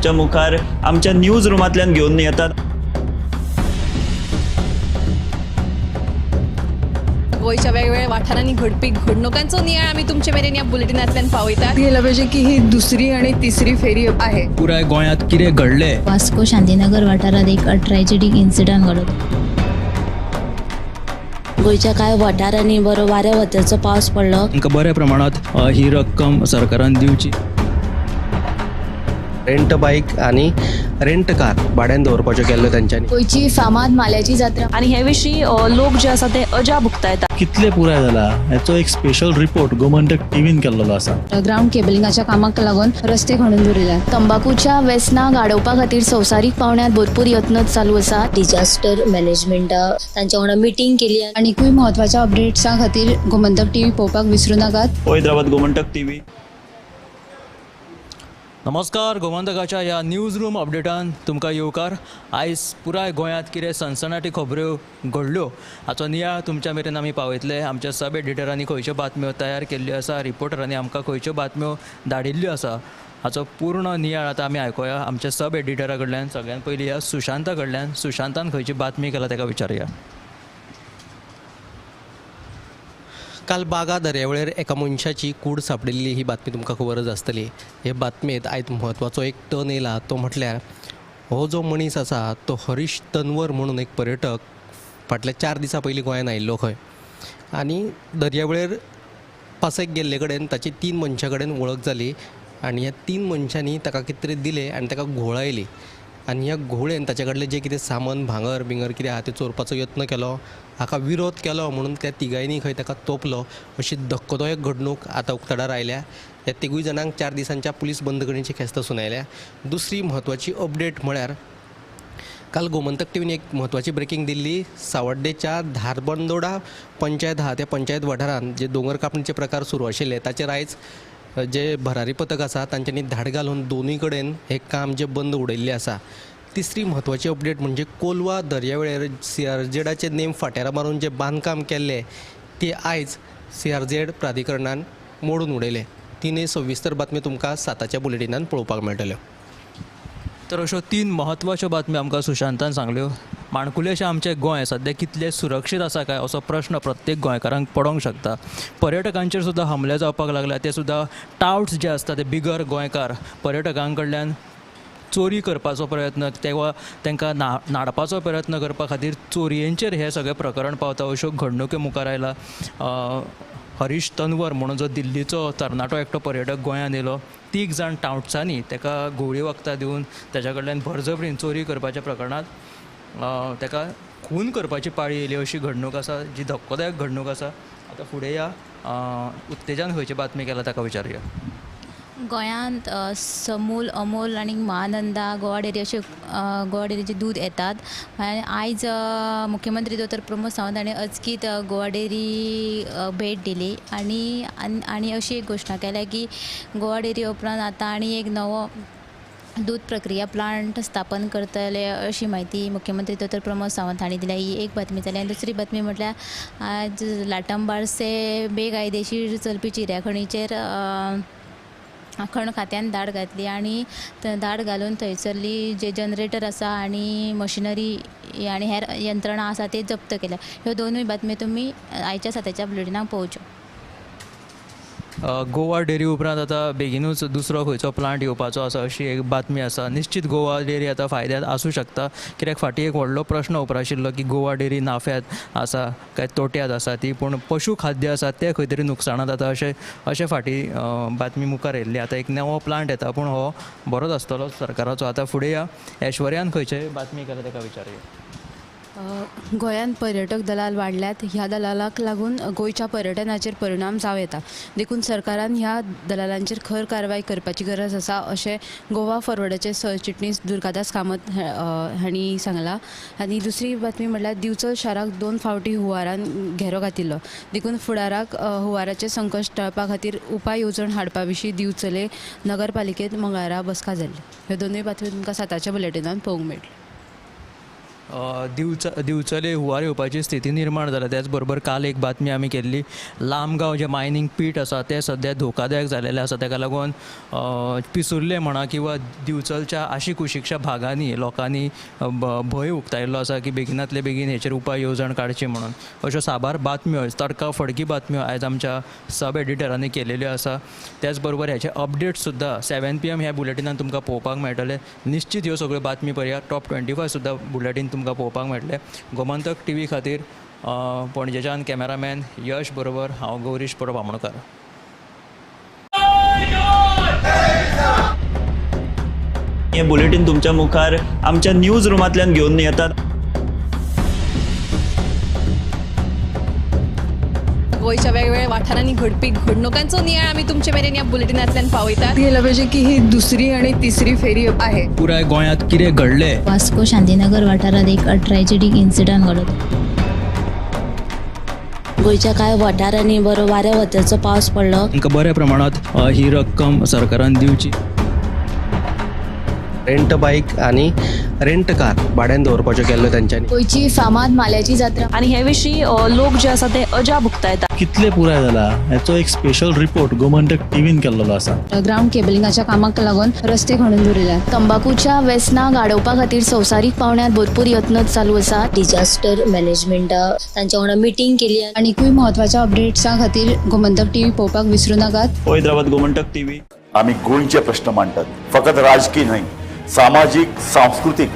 तुमच्या मुखार आमच्या न्यूज रुमांतल्यान घेवन येतात. गोंयच्या वेगवेगळ्या वाठारांनी घडपी घडणुकांचो नियाळ आमी तुमचे मेरेन ह्या बुलेटिनांतल्यान पावयतात. गेलं पाहिजे की ही दुसरी आणि तिसरी फेरी आहे. पुराय गोंयांत कितें घडलें, वास्को शांतीनगर वाठारात एक ट्रॅजेडीक इन्सिडंट घडलो. गोंयच्या कांय वाठारांनी बरो वाऱ्या वताचो पावस पडलो. तांकां बऱ्या प्रमाणांत ही रक्कम सरकारान दिवची. रेंट बायक आनी रेंट कार भाड्यान दवरपाच्यो केल्ल्यो तेंच्यांनी. गोंयची फामाद माल्याची जात्रा आनी हे विशीं लोक जे आसा ते अजाप उक्तायतात. कितले पुराय जाला हेचो एक स्पेशल रिपोर्ट गोमंतक टीव्हीन केल्लो आसा. ग्रावंड केबलिंगाच्या कामाक लागून रस्ते खणून दवरिल्ले. तंबाकूच्या वेसनाक आडोवपा खातीर संवसारीक पावंड्यार भरपूर यत्न चालू आसा. डिजास्टर मॅनेजमेंटा तांच्या वांगडा मिटींग केली. आनीकूय म्हत्वाच्या अपडेट्सां खातीर गोमंतक टीव्ही पळोवपाक विसरूं नाकात. पळयत रावात गोमंतक टीव्ही. नमस्कार, गोमंतकाच्या ह्या न्यूज रूम अपडेटान तुमकां येवकार. आयज पुराय गोंयांत कितें सनसनाटी खबऱ्यो घडल्यो हाचो नियाळ तुमच्या मेरेन आमी पावयतले. आमच्या सब एडिटरांनी खंयच्यो बातम्यो तयार केल्ल्यो आसा, रिपोर्टरांनी आमकां खंयच्यो बातम्यो धाडिल्ल्यो आसा हाचो पूर्ण नियाळ आतां आमी आयकुया आमच्या सब एडिटरा कडल्यान. सगळ्यान पयलीं ह्या सुशांता कडल्यान, सुशांतान खंयची बातमी केला ताका विचारुया. काल बागा दर्यावेळेर एका मनशाची कूड सांपडिल्ली ही बातमी तुमकां खबरच आसतली. हे बातमेंत आयज म्हत्वाचो एक टर्न येयला तो म्हटल्यार हो जो मनीस आसा तो हरीश तन्वर म्हणून एक पर्यटक फाटल्या 4 दिसां पयलीं गोंयांत आयिल्लो खंय आनी दर्यावेळेर पासयेक गेल्ले कडेन ताची 3 मनशां कडेन वळख जाली आनी ह्या 3 मनशांनी ताका कितें तरी दिलें आनी ताका घोळ आयली आनी ह्या घोळेन ताचे कडलें जें कितें सामान भांगर बिंगर कितें आहा तें चोरपाचो यत्न केलो. हाका विरोध केलो म्हणून त्या तिगांयनी खंय ताका तोपलो. अशी धक्कोदायक घडणूक आतां उक्ताडार आयल्या. ह्या तिगूय जाणांक 4 दिसांच्या पुलीस बंदखणीची ख्यास्त सुनायल्या. दुसरी म्हत्वाची अपडेट म्हळ्यार काल गोमंतक टीव्हीन एक म्हत्वाची ब्रेकींग दिल्ली. सावड्डेच्या धारबंदोडा पंचायत आहा त्या पंचायत वाठारांत जे दोंगर कापणीचे प्रकार सुरू आशिल्ले ताचेर आयज जे भरारी पथक आसा तांच्यांनी धाड घालून दोनूय कडेन हें काम जें बंद उडयल्लें आसा. तिसरी म्हत्वाची अपडेट म्हणजे कोलवा दर्यावेळेर सीआरझेडाचे नेम फाट्यार मारून जें बांदकाम केल्लें तें आयज सीआरझेड प्राधिकरणान मोडून उडयलें. तिनूय सविस्तर बातमी तुमकां 7च्या बुलेटिनान पळोवपाक मेळटल्यो. तर अश्यो 3 म्हत्वाच्यो बातम्यो आमकां सुशांतान सांगल्यो. माणकुलेशें आमचें गोंय सद्या कितलें सुरक्षीत आसा काय असो प्रश्न प्रत्येक गोंयकारांक पडोंक शकता. पर्यटकांचेर सुद्दां हमले जावपाक लागल्या, ते सुद्दां टावट्स जे आसता ते बिगर गोंयकार पर्यटकां कडल्यान चोरी करपाचो प्रयत्न तेवा तांकां नाडपाचो प्रयत्न करपा खातीर चोरयेंचेर हें सगळें प्रकरण पावता अश्यो घडणुक्यो मुखार आयला. हरीश तन्वर म्हणून जो दिल्लीचो तरणाटो एकटो पर्यटक गोंयांत येयलो, 3 जाण टावट्सांनी ताका घुंवळी वखदां दिवन ताच्या कडल्यान बळजबरीन चोरी करपाच्या प्रकरणांत ताका खून करपाची पाळी येयली अशी घडणूक आसा, जी धक्कोदायक घडणूक आसा. आतां फुडें या उत्तेजान खंयची बातमी केला ताका विचारुया. गोंयांत समूल, अमूल आनी महानंदा, गोवा डेअरी अशे गोवा डेअरीचे दूद येतात. आनी आयज मुख्यमंत्री दोतोर प्रमोद सावंत हाणें अचकीत गोवा डेअरी भेट दिली आनी आनी अशी एक घोशणा केल्या की गोवा डेअरी उपरांत आतां आनी एक नवो दूद प्रक्रिया प्लांट स्थापन करतले अशी म्हायती मुख्यमंत्री दोतोर प्रमोद सावंत हांणी दिल्या. ही एक बातमी जाली. आनी दुसरी बातमी म्हटल्यार आज लाटंबार्से बेकायदेशीर चलपी चिऱ्याखणीचेर खण खात्यान धाड घातली आनी धाड घालून थंयसरली जे जनरेटर आसा आनी मशिनरी आनी हेर यंत्रणा आसा ते जप्त केल्या. ह्यो दोनूय बातम्यो तुमी आयच्या 7च्या बुलेटिनाक पळोवच्यो. गोवा डेअरी उपरांत आतां बेगीनूच दुसरो खंयचो प्लांट येवपाचो आसा अशी एक बातमी आसा. निश्चित गोवा डेअरी आतां फायद्यांत आसूं शकता, कित्याक फाटीं एक व्हडलो प्रश्न उप्राशिल्लो की गोवा डेअरी नाफ्यांत आसा काय तोट्यांत आसा ती, पूण पशु खाद्य आसा तें खंय तरी नुकसाणांत जाता अशें अशें फाटीं बातमी मुखार येयल्ली. आतां एक नवो प्लांट येता पूण हो बरोच आसतलो सरकाराचो. आतां फुडें या ऐश्वर्यान खंयचे बातमी केला ताका विचारुया. गोंयांत पर्यटक दलाल वाडल्यात. ह्या दलालाक लागून गोंयच्या पर्यटनाचेर परिणाम जावं येता. देखून सरकारान ह्या दलालांचेर खर कारवाय करपाची गरज आसा अशें गोवा फॉरवर्डाचे सरचिटणीस दुर्गादास कामत हांणी सांगलां. आनी दुसरी बातमी म्हळ्यार दिवचल शाराक 2 फावटी हुंवारान घेरो घातिल्लो. देखून फुडाराक हुंवाराचें संकश्ट टाळपा खातीर उपाय येवजण हाडपा विशीं दिवचले नगरपालिकेंत मंगळारा बसका जाल्ली. ह्यो दोनूय बातम्यो तुमकां 7च्या बुलेटिनान पळोवंक मेळटल्यो. दिवचले हुंवार येवपाची स्थिती निर्माण जाल्या. त्याच बरोबर काल एक बातमी आमी केल्ली, लामगांव जें मायनींग पीट आसा तें सद्या धोकादायक जालेलें आसा. ताका लागून पिसुर्ले म्हणा किंवा दिवचलच्या आशी कुशीकच्या भागांनी लोकांनी भंय उक्तायल्लो आसा की बेगिनातले बेगीन हेचेर उपाय येवजण काडची म्हणून. अश्यो साबार बातम्यो, तडका फडकी बातम्यो आयज आमच्या सब एडिटरांनी केलेल्यो आसा. त्याच बरोबर हेचे अपडेट सुद्दां 7 PM ह्या बुलेटिनान तुमकां पळोवपाक मेळटले. निश्चित ह्यो सगळ्यो बातमी पळयात. टॉप 25 सुद्दां बुलेटीन तुमकां पळोवपाक मेळटले. गोमंतक टीव्ही खातीर पणजेच्यान कॅमेरामॅन यश बरोबर हांव गौरीश परब आमोणकार. हे बुलेटीन तुमच्या मुखार आमच्या न्यूज रुमांतल्यान घेवन येतात. गोंयच्या वेगवेगळ्या वाठारांनी घडपी घडणुकांचो नियाळ आमी तुमचे मेरेन ह्या बुलेटिनांतल्यान पावयतात. गेलं पाहिजे की ही दुसरी आणि तिसरी फेरी आहे. पुराय गोंयांत कितें घडलें, वास्को शांतीनगर वाठारांत एक ट्रॅजेडीक इन्सिडंट घडलो. गोंयच्या कांय वाठारांनी बरो वाऱ्या वताचो पावस पडलो. तांकां बऱ्या प्रमाणांत ही रक्कम सरकारान दिवची. रेंट बायक आनी रेंट कार भाड्यान दवरपाच्यो केल्ल्यो तेंच्यांनी. गोंयची फामाद माल्याची जात्रा. आनी हे विशीं लोक जे आसा ते अजाप उक्तायतात. कितले पुराय जाला हेचो एक स्पेशल रिपोर्ट गोमंतक टीव्हीन केल्लो आसा. ग्रावंड केबलिंगाच्या कामाक लागून रस्ते खणून दवरिल्यात. तंबाकूच्या वेसनाक आडोवपा खातीर संवसारीक पावंड्यार भरपूर यत्न चालू आसा. डिजास्टर मॅनेजमेंटा तांच्या वांगडा मिटींग केली. आनीकूय म्हत्वाच्या अपडेट्सां खातीर गोमंतक टीव्ही पळोवपाक विसरूं नाकात. पळयत रावात गोमंतक टीव्ही. आमी गोंयचे प्रश्न मांडटात, फकत राजकीय न्हय, सामाजीक, सांस्कृतीक.